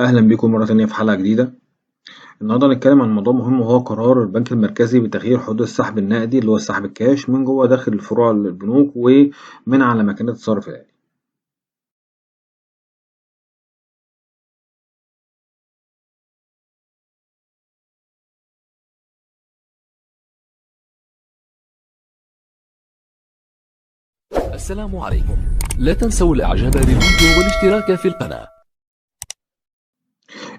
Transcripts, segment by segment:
أهلا بكم مرة تانية في حلقة جديدة. النهاردة هنتكلم عن موضوع مهم، وهو قرار البنك المركزي بتغيير حدود السحب النقدي اللي هو السحب الكاش من جوه داخل الفروع البنوك ومن على ماكينات الصرف الآلي. السلام عليكم، لا تنسوا الاعجاب بالفيديو والاشتراك في القناة.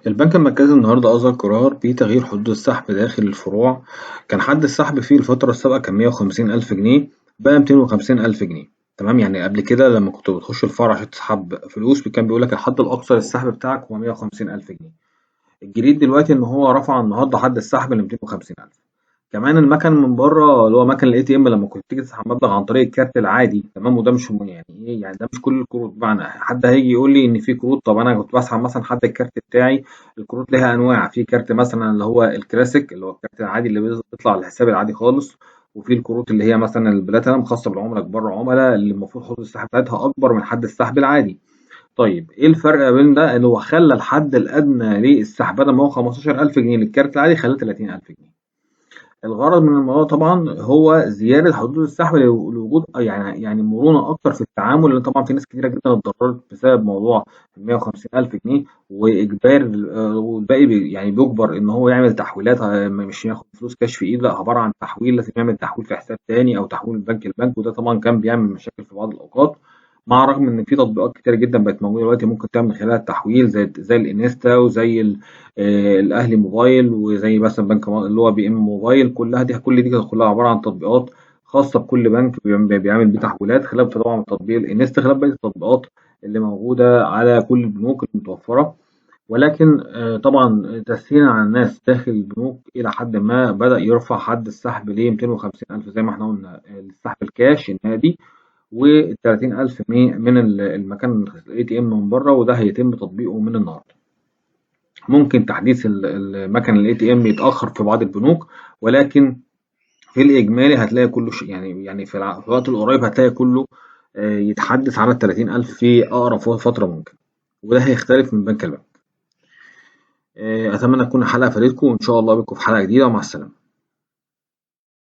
البنك المركزي النهارده أصدر قرار بتغيير حدود السحب داخل الفروع. كان حد السحب فيه الفترة السابقة كان 150,000 جنيه، بقى 250,000 جنيه. تمام، يعني قبل كده لما كنت بتخش الفرع عشان تسحب فلوس كان بيقول لك الحد الأقصى للسحب بتاعك هو 150,000 جنيه. الجديد دلوقتي إن هو رفع النهارده حد السحب ل 250,000. كمان المكن من بره اللي هو مكن ال ATM لما كنت تيجي تسحب مبلغ عن طريق الكارت العادي، تمام، وده مش يعني ايه، يعني ده مش كل الكروت، بمعنى حد هيجي يقول لي ان في كروت، طب انا كنت بسحب مثلا حد الكارت بتاعي، الكروت ليها انواع، في كارت مثلا اللي هو الكلاسيك اللي هو الكارت العادي اللي بيطلع الحساب العادي خالص، وفي الكروت اللي هي مثلا البلاتينم خاصة بالعملاء كبار العملاء اللي المفروض حدود السحب بتاعتها اكبر من حد السحب العادي. طيب ايه الفرق بين ده؟ اللي هو خلى الحد الادنى للسحب بدل ما هو 15,000 جنيه للكارت العادي خلاه 30,000 جنيه. الغرض من الموضوع طبعا هو زيادة حدود السحب لوجود يعني مرونة اكتر في التعامل، لان طبعا في ناس كتيرة جدا اتضررت بسبب موضوع 150,000 جنيه واجبار، والباقي يعني بيجبر ان هو يعمل تحويلات، مش ياخد فلوس كاش في ايده، لا عبارة عن تحويل، لازم يعمل تحويل في حساب تاني او تحويل من بنك لبنك، وده طبعا كان بيعمل مشاكل في بعض الاوقات، مع الرغم ان في تطبيقات كتير جدا بقت موجودة دلوقتي ممكن تعمل خلالها التحويل زي الانستا وزي الاهلي موبايل وزي مثلا بنك اللي هو بي ام موبايل، كل دي كلها عبارة عن تطبيقات خاصة بكل بنك بيعمل بيه تحويلات، خلاف طبعا تطبيق الانستا، خلاف باقي التطبيقات اللي موجودة على كل البنوك المتوفرة. ولكن طبعا تسهيلا على الناس داخل البنوك الى حد ما بدا يرفع حد السحب ل 250,000 زي ما احنا قلنا السحب الكاش النقدي، و 30,000 من المكان ال ATM من بره، وده هيتم تطبيقه من النهارده. ممكن تحديث المكن ال ATM يتاخر في بعض البنوك، ولكن في الاجمالي هتلاقي كله يعني في الوقت القريب هتلاقي كله يتحدث على 30,000 في اقرب فترة ممكن، وده هيختلف من بنك لبنك. اتمنى تكون الحلقة فادتكم، وان شاء الله بكم في حلقة جديدة، ومع السلامة.